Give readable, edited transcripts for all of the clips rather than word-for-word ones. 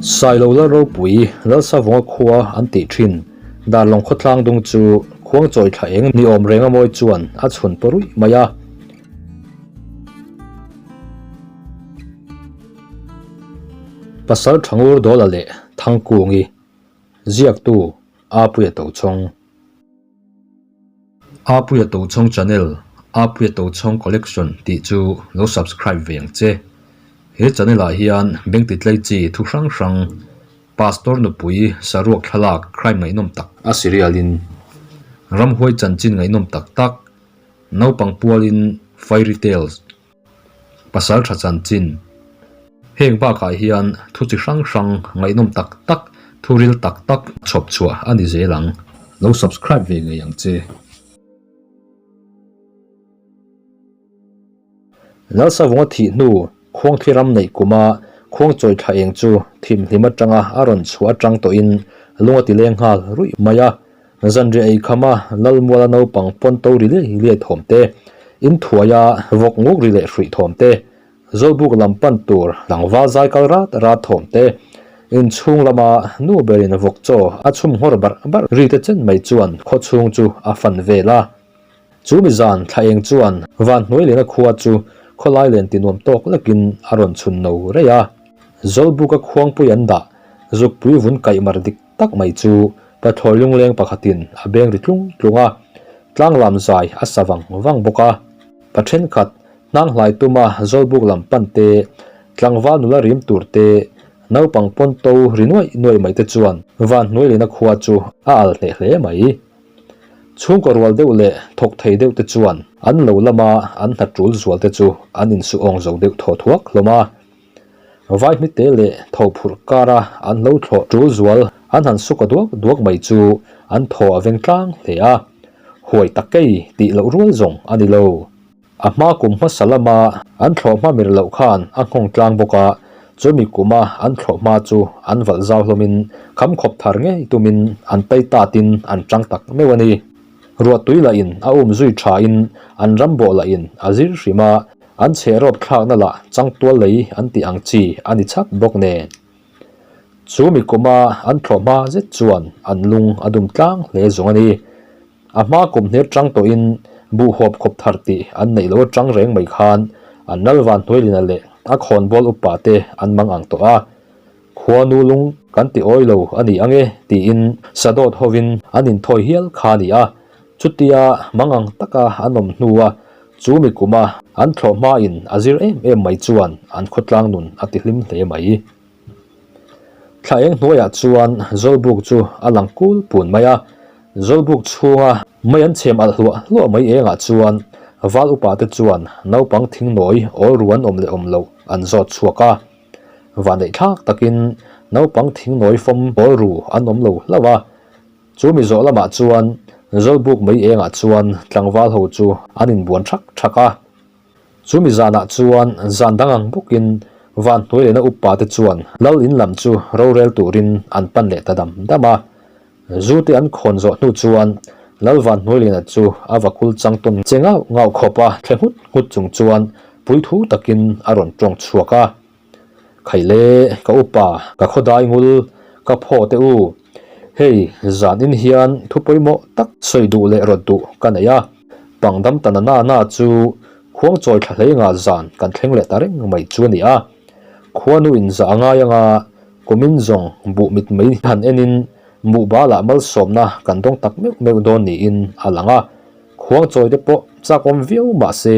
Sailo Lalropui, Lalsavunga khua an tih thin, Darlawng khawtlang dung chu khuangchawi thla eng ni awm renga mawi chuan a chhun paw ruih mai a. Pasal Thangur Dawla leh Thangkungi, Ziaktu, Apuia Tochhawng. Apuia Tochhawng Channel, Apuia Tochhawng Collection tih chu lo subscribe ve ang che. He channel ah hian bank titlei chi thu hrang hrang, Pastor nupui saruak thlalak crime ngaihnawm tak a serial in, ramhuai chanchin ngaihnawm tak tak, naupang pualin fairy tales, Pasal tha chanchin. Heng bakah hian thu chi hrang hrang ngaihnawm tak tak, thu ril tak tak chhawp chhuah a ni zel ang. Lo subscribe ve ngei ang che. Lalsavunga thih hnu Khuangthli ram neih kuma Khuangchawi thla eng chu thimhlim atanga a rawn chhuah atang tawhin lung a ti leng nghal ruih mai a. Zanriah ei khama Lalmuala naupang pawn to ri liai liai thawm te, in thuaia vawk nguk ri leh hruih thawm te, Zawlbuk lam pan tur tlangval zai kal rat rat thawm te, in chhung lama nu berin vawk chaw a chhum nghawr barh barh ri te chen mai chuan khaw chhung chu a fan vel a. Chu mi zan thla eng chuan van hnuai lena khua chu khawlai len ti nuam tawk lekin a rawn chhun no rei a. Zawlbuka khuangpui an dah zukpui vun kaih mar dik tak mai chu pathlawi lungleng pakhatin a beng ri tlung tlung a, tlanglam zai a sa vang vang bawk a. Pa thenkhat hnanghlai tuma Zawlbuk lam pan te, tlangval nula rim tur te, naupang pawn to ri nuaih nuaih mai te chuan van hnuai lehna khua chu a al hneh hle mai. Chhungkaw rual deuh leh thawk thei deuh te chuan an lo lama an hna tul zual te chu an insuhawng zo deuh thaw thuak hlawm a. Vai hmite leh tho phurh kara an lo thlawh tul zual an han suka duak duak mai chu an thaw a veng tlang hle a, huai tak kei tih loh rual zawng a ni lo. A hma kum hmasa lama an thlawh hma mir loh khan a nghawng tlang bawk a, chumi kuma an thlawh hma chu an valh zau hlawmin kham khawp thar ngei tumin an tai tatin an tang tak meuh a ni. Ruahtui lahin a um zui thain an ram bawh lahin a zir hrim a, An chhe rawp thlakna lah changtual lei an tih ang chi a ni chhak bawk nen. Chu mi kuma an thlawh hma zet chuan an lung a dum tlang hle zawng a ni. A hma kum hner chang tawhin buh huap khawp thar tih an neih lo atang reng mai khan an Lalvan Hnuailina leh a khawnbawl upa te an mang ang tawh a. Khuanu lung kan ti awi lo a ni ang e tiin sadawt hovin an inthawi hial kha a ni a. Chutia mang ang taka an awm hnua chu mi kuma an thlawh hmain a zir em em mai chuan an khawtlang nun a ti hlim hle mai. Thla eng hnuaiah chuan Zawlbuk chu a lang kul pun mai a, Zawlbuk chhunga mei an chhem alh hluah hluah mai engah chuan val upa te chuan naupang thingnawi awl ru an awm leh awm loh an zawt chhuak a. Vanneih thlak takin naupang thingnawi fawm awl ru an awm lo hlauh a, Chu mi zawh lamah chuan Zawlbuk mai engah chuan tlangval ho chu an inbuan thak thak a. Chu mi zanah chuan zan dang ang bawkin van hnuai lehna upa te chuan lal in lam chu rorel turin an pan leh ta dam dam a. Zu te an khawn zawh hnu chuan lal van hnuai lehna chu a vakul chang tawn che ngauh ngauh khawp a thle nghut nghut chung chuan puithu takin a rawn tawng chhuak a. Khaile, ka upa, ka khawdai ngul, ka phaw teh u. Hei, zan in hian thu pawimawh tak sawi duh leh rawt duh ka nei a. Pangdam ta na na na chu khuangchawi thla hlei nga zan kan thleng leh ta reng mai chu a ni a. Khuanu in zah a ngai anga kumin zawng buh mit mai han enin buhbalah malsawmna kan dawng tak meuh meuh dawn niin a lang a. Khuangchawi te pawh chak awm viau mah se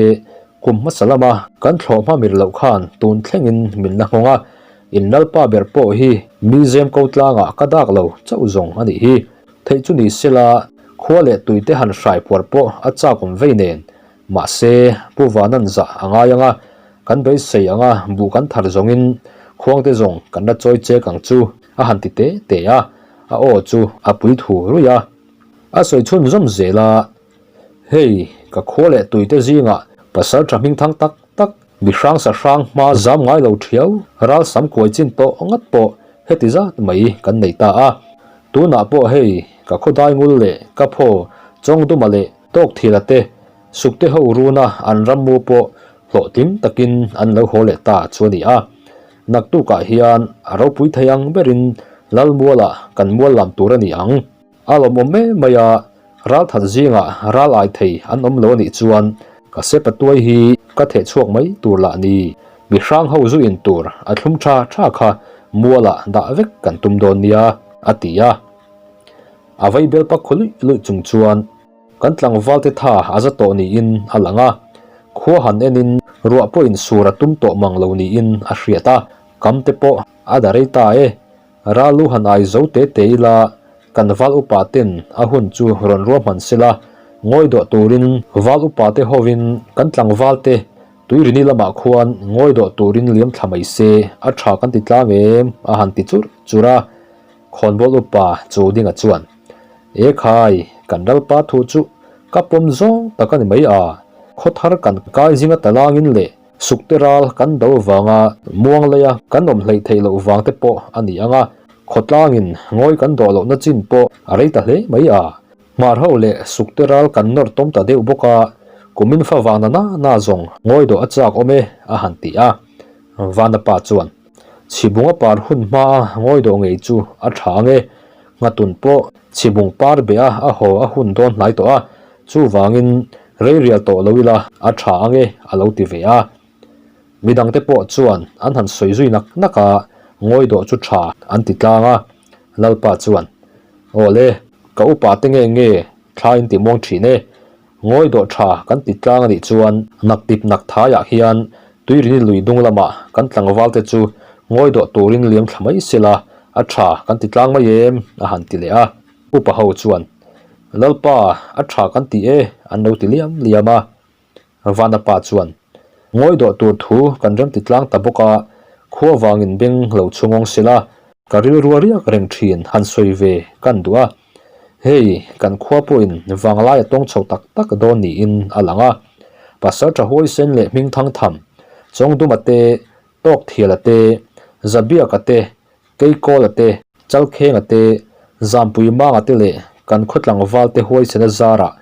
kum hmasa lama kan thlawh hma mir loh khan tun thlengin min la nghawng a, in lalpa ber pawh hi mi zem ko tlangah ka dak lo chauh zawng a nih hi. Theih chu ni sela khua leh tui te han hrai puar pawh a chak awm vei nen. Mahse Pu Vanan zah a ngai ang a, kan beisei ang a buh kan thar zawngin khuangte zawng kan la chawi chek ang chu a han ti te te a, a aw chu a pui thu ruih a. A sawi chhunzawm zel a, Hei, ka khua leh tuite zingah pasal tha hming thang tak tak, mi hrang sa hrang hma zam ngai lo thiau, ral sam kuai chin tawh ngat pawh heti zat mai kan nei ta a. Tunah pawh hei, ka khawdai ngul leh ka phaw Chawngduma leh Tawkthila te, Sukte ho runa an rammu pawh hlawhtling takin an lo haw leh ta chu a ni a. Naktukah hian a ropui thei ang berin Lalmualah kan mual lam tur a ni ang. A lawmawm mai mai a, ralthat zingah ral ai thei an awm lo a nih chuan ka sepa tuai hi ka theh chhuak mai tur lah ni. Mi hrang ho zu in tur a thlum tha tha kha mualah dah vek kan tum dawn nia, a ti a. A vei bel pak khaw luih luih chung chuan kan tlangval te tha a za tawh niin a lang a, khua han enin ruah pawhin sur a tum tawh mang lo niin a hriat a, kam te pawh a da rei ta e. Ral lu han ai zo te te ila kan val upa ten a hun chu rawn ruahman sela, ngawi dawh turin val upa te hovin kan tlangval te tuirini lamah khuan ngawi dawh turin liam thla mai se a tha kan ti tlang em a han ti churh churh a, khawnbawl upa chu dinga chuan E khai, kan ralpa thu chu ka pawm zawng tak a ni mai a, khawthar kan kai zinga talangin leh Sukte ral kan do vanga muang leia kan awm hleih theih loh vang te pawh a ni ang a, khawtlangin ngawi kan dawh lohna chin pawh a rei ta hle mai a. Hmar ho leh sukte ral kan nawr tawm ta deuh bawk a, kumin fa vang na na na zawng ngawi dawh a chak awm e a han ti a. Vanapa chuan, Chhibunga par hun hmaa ngawi dawh ngei chu a tha ang e, nghatun pawh chhibung par beh a a haw a hun dawn hnai tawh a, chuvangin Rei rial tawh lo ila a tha ang e a lo ti ve a. Midangte pawh chuan an han sawi zui nak nak a, ngawi dawh chu tha an ti tlang a. Lalpa chuan, Aw le, ka upa te nge nge thla in ti muang thin e. Ngawi dawh tha kan ti tlang a nih chuan nak tip nak thaiah hian Tuirini lui dung lamah kan tlangval te chu ngawi dawh turin liam thla mai sela a tha kan ti tlang mai em a han ti leh a. Upa ho chuan, Lalpa, a tha kan ti e, an lo ti liam liam a. Vana pa chuan, Ngawi dawh tur thu kan rem ti tlang ta bawk a, khua vangin beng lo chhungawng sela, ka rilrua riak reng thin han sawi ve kan duh a. Hei, kan khua pawhin vanglai a tawng chho tak tak dawn niin a lang a. Pasal tha huaisen leh hming thang tham, Chawngduma te, Tawkthiala te, Zabiaka te, Keikawla te, Chalkhenga te, Zampui Manga te leh kan khaw tlangval te huaisena zarah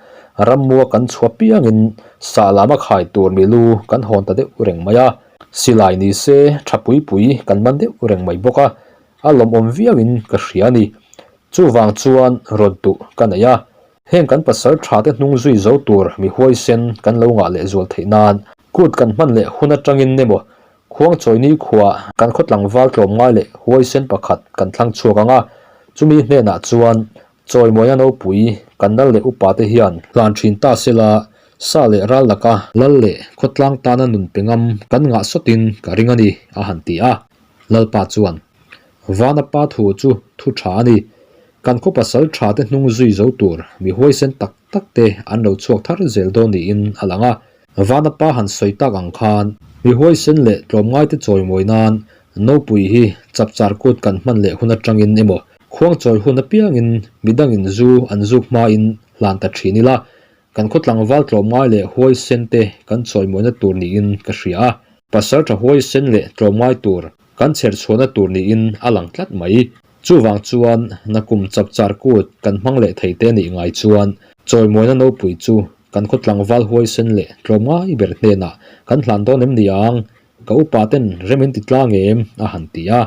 rammua kan chhuah piangin sah lama khai tur milu kan hawn ta deuh reng mai a. Silai ni se tha pui pui kan man deuh reng mai bawk a, a lawmawm viauin ka hria a ni. Chuvang chuan rawn tuh ka nei a, heng kan pasal tha te hnung zui zo tur mi huaisen kan lo ngah leh zual theih nan kut kan hman leh hun atangin emaw Khuangchawini khuah kan khaw tlangval tlawmngai leh huaisen pakhat kan thlang chhuak ang a, chumi hnenah chuan chawimawina nopui kan lal leh upate hian hlan thin ta sela, sa leh ral laka lal leh khawtlang tana nun pe ngam kan ngah sawtin ka ring a ni, a han ti a. Lalpa chuan, Vana pa thu chu thu tha a ni. Kan khaw pasal tha te hnung zui zo tur mi huaisen tak tak te an lo chhuak thar zel dawn niin a lang a. Vana pa han sawi tak ang khan mi huaisen leh tlawmngaite chawimawi nan nopui hi chapchar kut kan hman leh hun atangin emaw khuangchawi hun apiangin midangin zu an zuk hmain hlan ta thin ila kan khaw tlangval tlawmngai leh huaisen te kan chawimawina tur niin ka hria a. Pasal tha huaisen leh tlawmngai tur kan chher chhuahna tur niin a lang tlat mai. Chuvang chuan nakum chapchar kut kan hmang leh thei te nih ngai chuan chawimawina nopui chu kan khaw tlangval huaisen leh tlawmngai ber hnenah kan hlan dawn em ni ang? Ka upa ten rem in ti tlang em? a han ti a.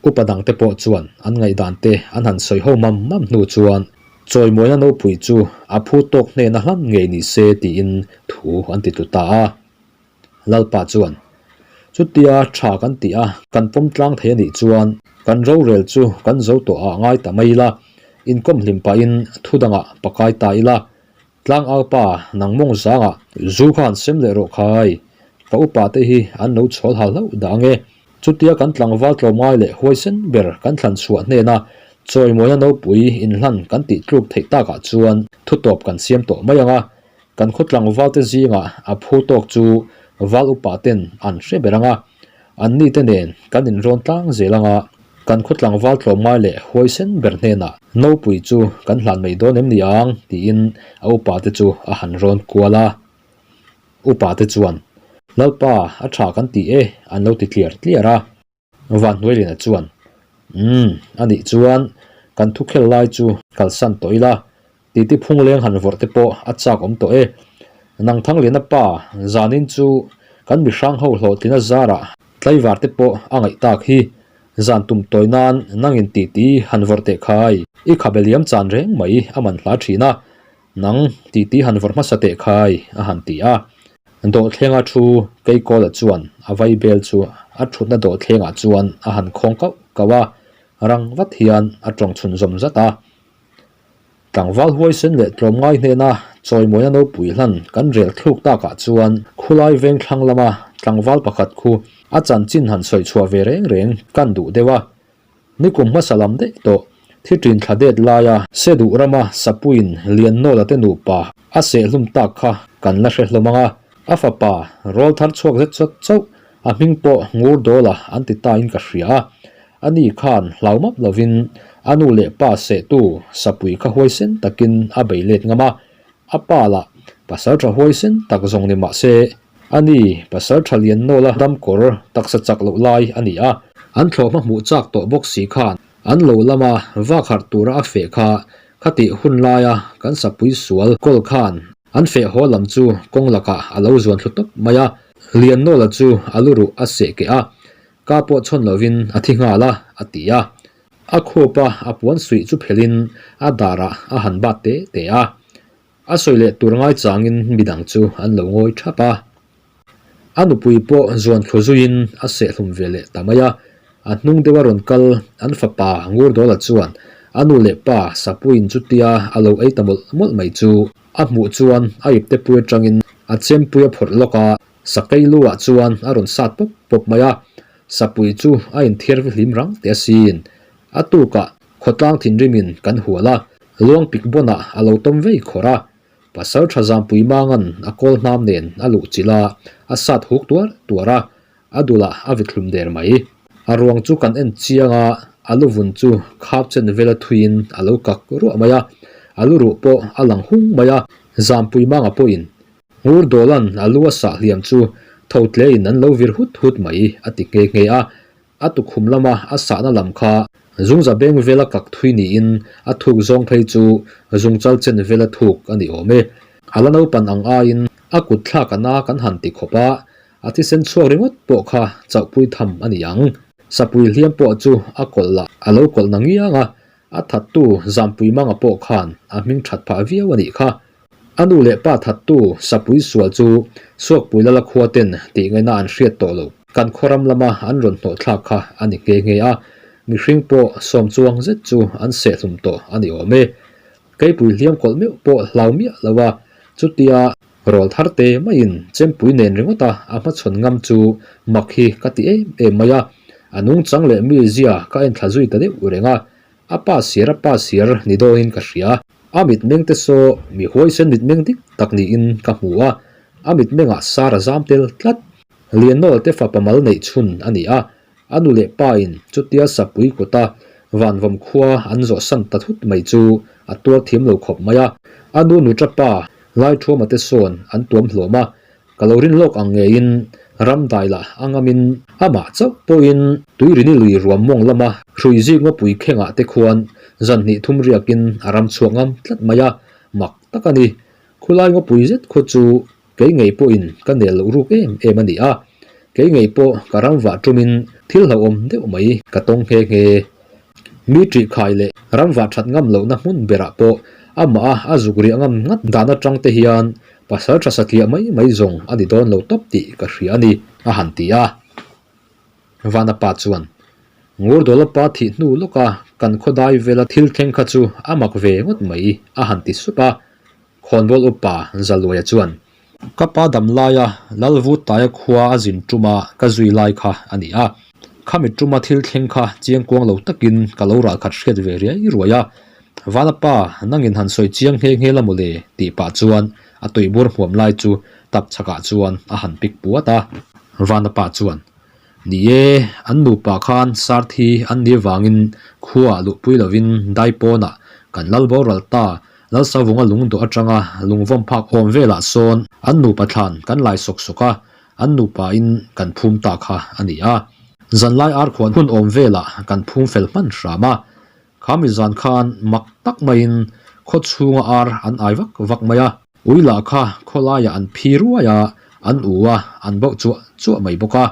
Upa dang te pawh chuan an ngaihdan te an han sawi ho mam mam hnu chuan chawimawina nopui chu a phu tawk hnena hlan ngei ni se tiin thu an ti tlu ta a. Lalpa chuan, Chutia tha kan tih a, kan pawm tlang thei a nih chuan kan rorel chu kan zo tawh ah ngai ta mai ila, inkawm hlim pahin thu dangah pakai ta ila, Tlangau pa nang mawng zangah zu kha han sem leh rawh khai, ka upa te hi an lo chhawl hal hlauh dah ange. Chutia kan tlangval tlawmngai leh huaisen ber kan thlan chhuah hnena chawimawina nopui inhlan kan tih tluk theih takah chuan thutawp kan siam tawh mai ang a, Kan khaw tlangval te zingah a phu tawk chu val upa ten an hre ber ang a, an ni te nen kan inrawn tlang zel ang a, kan khaw tlangval tlawmngai leh huaisen ber hnenah nopui chu kan hlan mai dawn em ni ang tiin a upa te chu a han rawn kual a. Upa te chuan, Lalpa, a tha kan ti e an lo ti tliar tliar a. Vanhnuailiana chuan, Umm, a nih chuan kan thukhel lai chu kalsan tawh ila, titi phungleng han vawrh te pawh a chak awm tawh e. Nang Thangliana pa, zanin chu kan mihrang ho hlawhtlina zarah. Tlaivar te pawh a ngaih tak hi. Zan tum tawi nan nangin titi han vawrh teh khai. I khabe liam chan reng mai a man hla thin a. Nang titi han vawrh hmasa teh khai a han ti a. Dawhthlenga thu Keikawla chuan a vaibel chu a thutna dawhthlengah chuan a han khawng kauh kauh a, rang vat hian a tawng chhun zawm zat a. Tlangval huaisen leh tlawmngai hnena chawimawina nopui hlan kan rel thluk takah chuan khulai veng thlang lama tlangval pakhat khu a chanchin han sawi chhuah ve reng reng kan duh deuh a. Nikum hmasa lam daih tawh thi ṭin thla det laia se duh rama Sapuiin Liannawla te nupa a sehhlum tak kha kan la hre hlawm ang a, a fapa rawl thar chhuak zet chawt chauh a hming pawh ngur dawla an ti ta in ka hria a. Ani khan hlau map lovin a nu leh pa sehtu Sapui kha huaisen takin a bei let ngam a, a pa lah pasal tha huaisen tak zawng ni mah se ani pasal tha lian nawla dam kawr taksa chak loh lai a ni a. An thlawhhma hmuh chak tawh bawk si khan an lo lama vak harh tura a feh kha khatih hun laia kan Sapui sual kawl khan an feh haw lam chu kawng lakah a lo zuan thlu tawp mai a, Liannawla chu a lu ruh a seh keh a, Ka pawh chhawn lovin a thi nghal a, a ti a. A khup a, a puan suih chu phelhin a darah a han bat te te a. A sawi leh tur ngai changin midang chu an lo ngawi thap a. A nupui pawh zuan thlu zuiin a sehhlum ve leh ta mai a. A hnung deuha rawn kal an fapa Ngurdawla chuan a nu leh pa Sapuiin chutia a lo ei ta mawlh mawlh mai chu a hmuh chuan a ipte pui atangin a chempui a phawrh lawk a. Sakei lu ah chuan a rawn sat pawp pawp mai a, Sapui chu a inthiar vihlim rang teh asin. A tukah khawtlang thinrimin kan hual a, luangpik bawnah a lo tawm vei khawrh a. Pasal tha Zampui Mangan a kawl hnam nen a luh chilh a, a sat huk tuar tuar a, a dulah a vithlum der mai. A ruang chu kan en chiang a, a lu vun chu khap chen vela thuiin a lo kak ruah mai a, a lu ruh pawh a lang hung mai a, Zampui Manga pawhin Ngur Dawlan a lu a sah hliam chu tho tlein an lo vir hut hut mai a ti nghe nghe a. A tukhum lama a sahna lam kha zungza beng vela kak thui niin a thuk zawng phei chu zungchal chen vela thuk a ni awm e. A la naupan ang aiin a kut thlak a na kan han ti khawp a, a thisen chhuak ringawt pawh kha chauhpui tham a ni ang. Sapui hliam pawh chu a kawlh lah a lo kawlh na ngiang a, A thattu Zampui Manga pawh khan a hming that phah viau a nih kha. A nu leh pa thattu Sapui sual chu Suakpui Lala khua ten tih ngaihna an hriat tawh lo. Kan khaw ram lama an rawn hnawh thlak kha a ni nghe nghe a, mihring pawh sawm chuang zet chu an sehhlum tawh a ni awm e. Keipui hliam kawlh meuh pawh hlau miah lo a, chutia rawl thar te maiin chempui nen ringawt a a hmachhawn ngam chu mak hi ka ti em em mai a. A nungchang leh mizia ka en thla zui ta deuh reng a, a pa siar a pa siar ni dawnin ka hria. A mitmeng te saw mi huaisen mitmeng dik tak niin ka hmu a, a mitmengah sar a zam tel tlat. Liannawl te fapa mal neih chhun a ni a, A nu leh pa in chutia sapui kuta vanvawm khua an zawh san ta thut mai chu a tuar thiam lo khawp mai a. A nu nuṭa pa Laithuama te sawn an tuam hlawm a, ka lo rin lawk ang ngeiin ram dai lah a ngamin amah chauh pawhin Tuirini lui ruam mawng lama hrui zik ngawpui khengah te khuan zan hnih thum riakin a ram chhuak ngam tlat mai a, mak tak a ni. Khulai ngawpui zet khaw chu Kei ngei pawhin ka nel loh ruk em em a ni a, kei ngei pawh ka ram vah tumin thil hlauhawm deuh mai ka tawng nghe nghe. Mi ṭih khai leh ram vah ṭhat ngam lohna hmun berah pawh amah a a zuk riah ngam ngat dan aṭang te hian pasal ṭha satliah mai mai zawng a ni dawn lo tawp tih ka hria a ni, a han ti a. Vanapa chuan, Ngurdawla pa thih hnu lawka kan khawdai vela thil thleng kha chu a mak ve ngawt mai, a han ti sup a. Khawnbawl upa Zaluaia chuan, Ka pa dam laia Lalvutaia khua a zin tuma ka zui lai kha a ni a. Khami tuma thil thleng kha chiangkuang lo takin ka lo ralkhat hriat ve riai ruai a. Vanapa, nangin han sawi chiang nghe nghe la mawle tih pah chuan a tuibur hmuam lai chu tap chhakah chuan a han pik puat a. Vanapa chuan, Ni e, an nupa khan Sarthi an ni vangin khuaah luhpui lovin Daipawnah kan lal boral ta, Lalsavunga lungdawh atanga lungvawm phak awm velah sawn an nupa thlan kan lai sawk sawk a, an nupain kan phum ta kha a ni a. Zanlai arkhuan hun awm velah kan phum fel hman hram a. Kha mi zan khan mak tak maiin khaw chhunga ar an ai vak vak mai a. Ui lah kha khawlaiah an phi ruai a, an u a, an bauh chuah chuah mai bawk a.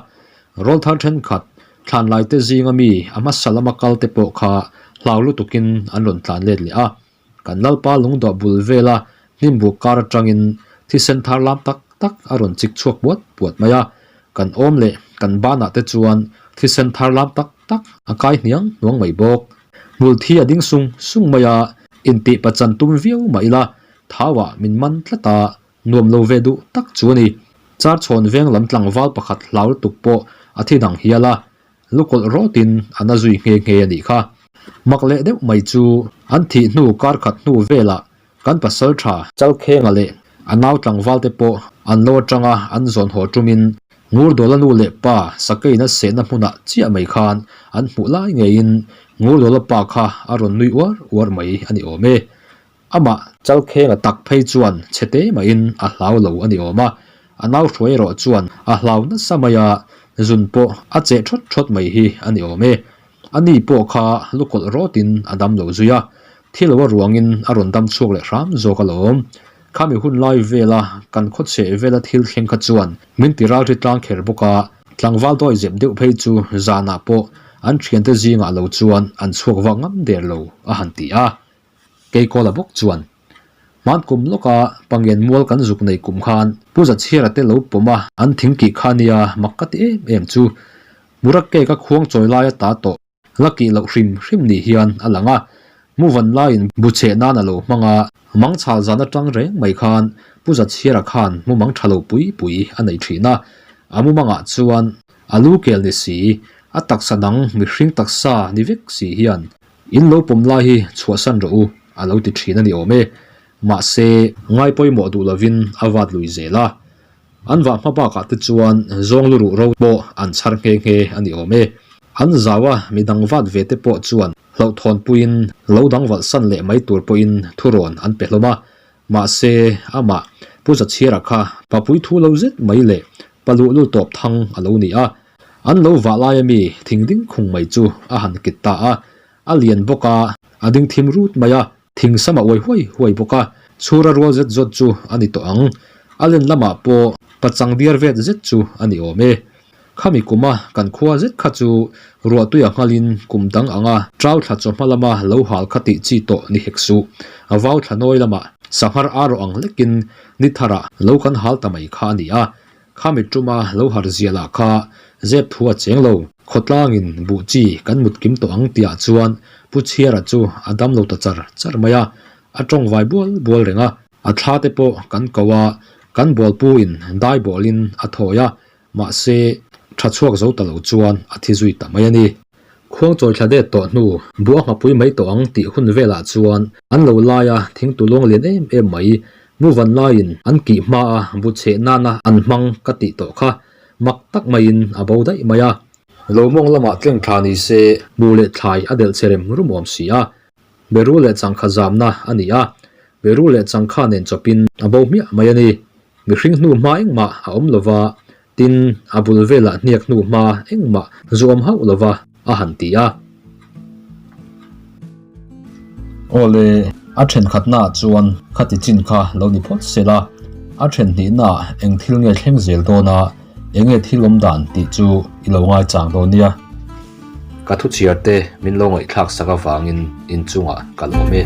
Rawlthar thenkhat thlanlaite zinga mi a hmasa lama kal te pawh kha hlau lutukin an rawn tlan let leh a. Kan Lalpa lungdawh bul vela hnimbuk kar atangin thisen thar lam tak tak a rawn chik chhuak puat puat mai a. Kan awm leh kan banah te chuan thisen thar lam tak tak a kai hniang hnuang mai bawk. Hmulthi a ding sung sung mai a, intih pachan tum viau mah ila thauah min man tlat a, Nuam lo ve duh tak chu a ni. Char chhawn veng lam tlangval pakhat hlau lutuk pawh a thi dang hial a, lukawlh rawtin a na zui nghe nghe a nih kha. Mak leh deuh mai chu an thih hnu kar khat hnu velah kan pasal tha Chalkhenga leh a nau tlangval te pawh an lo atanga an zawn haw tumin Ngurdawla nu leh pa Sakeina sehna hmunah chiah mai khan an hmuh lai ngeiin Ngurdawla pa kha a rawn nui uar uar mai a ni awm e. Amah Chalkhenga tak phei chuan chhe te mahin a hlau lo a ni awm a, a nau hruai erawh chuan a hlau nasa mai a, zun pawh a cheh thawt thawt mai hi a ni awm e. A ni pawh kha lukawlh rawtin a dam lo zui a, thi lo a ruangin a rawn dam chhuak leh hram zawk alawm. Khami hun lai vela kan khawchheh vela thil thleng kha chuan min ti ralri tlang kher bawk a, tlangval dawi zep deuh phei chu zanah pawh an thiante zingah lo chuan an chhuak vak ngam der lo a han ti a. Keikawla bawk chuan, Hman kum lawka Pangen mual kan zuk nei kum khan Pu Zachhiara te lo pawm a, an thing kih kha nia mak ka ti em em chu. Murak cake a khuang chawi lai a ta tawh la kih loh hrim hrim ni hian a lang a, mu van laiin bu cheh nan a lo hmang a, mang chhal zan atang reng mai khan Pu Zachhiara khan mumang tha lo pui pui a nei thin a, a mumangah chuan a lu kel ni si, a taksa dang mihring taksa ni vek si hian In lo pawm lai hi chhuahsan rawh u, a lo ti thin a ni awm e. Mahse, ngai pawimawh duh lovin a vat lui zel a. An vah hma bakah te chuan zawng lu ruh ro pawh an chhar nghe nghe a ni awm e. An zau a, midang vat ve te pawh chuan hlauhthawnpuiin lo dang valhsan leh mai tur pawhin thurawn an pe hlawm a. Mahse, amah Pu Zachhiara kha papui thu lo zet mai leh paluh lul tawp thang a lo ni a. An lo vah laia mi thing ding khung mai chu a han kit ta a, a lian bawk a, a ding thim rut mai a, thing sam a uai huai huai bawk a, chhura rual zet zawt chu a ni tawh ang. A len lamah pawh pachang diar vet zet chu a ni awm e. Khami kuma kan khua zet kha chu ruahtuia nghalin kum dang anga trau thla chawhma lama lo hal kha tih chi tawh ni hek suh. A vau thla nawi lamah sanghar ar rawh ang lekin ni tharah lo kan hal ta mai kha a ni a. Khami tuma lo har zia lah kha zep thu a cheng lo. Khawtlangin buh chi kan mut kim tawh ang tihah chuan Pu Chhiara chu a dam lo ta char char mai a, a tawngvai bual bual reng a. A thla te pawh kan ko a, kan bawlpuin dai bawlin a thawi a, Mahse, tha chhuak zo ta lo chuan a thi zui ta mai a ni. Khuangchawi thla det tawh hnu, buh a nghapui mai tawh ang tih hun velah chuan an lo laia thingtu luang lian em em mai, mu van laiin an kih hmaa bu chheh nana an hmang ka tih tawh kha mak tak maiin a bo daih mai a. Lo mawng lamah tleng thla ni se, mu leh thlai a delh che rem rum awm si a. Beru leh changkha zamna a ni a, Beru leh changkha nen chawpin a bo hmiah mai a ni. Mihring hnu hma engmah a awm lo va, tin, a bul velah hniak hnu hma engmah zu awm hauh lo va, a han ti a. Awle, a thenkhatnaah chuan khati chin kha lo ni phawt se la, a then hnihnaah eng thil nge thleng zel dawn a, eng nge thil awm dan tih chu i lo ngaichang dawn nia. Ka thuchhiar te min lo ngaihthlak sak avangin inchungah ka lawm e.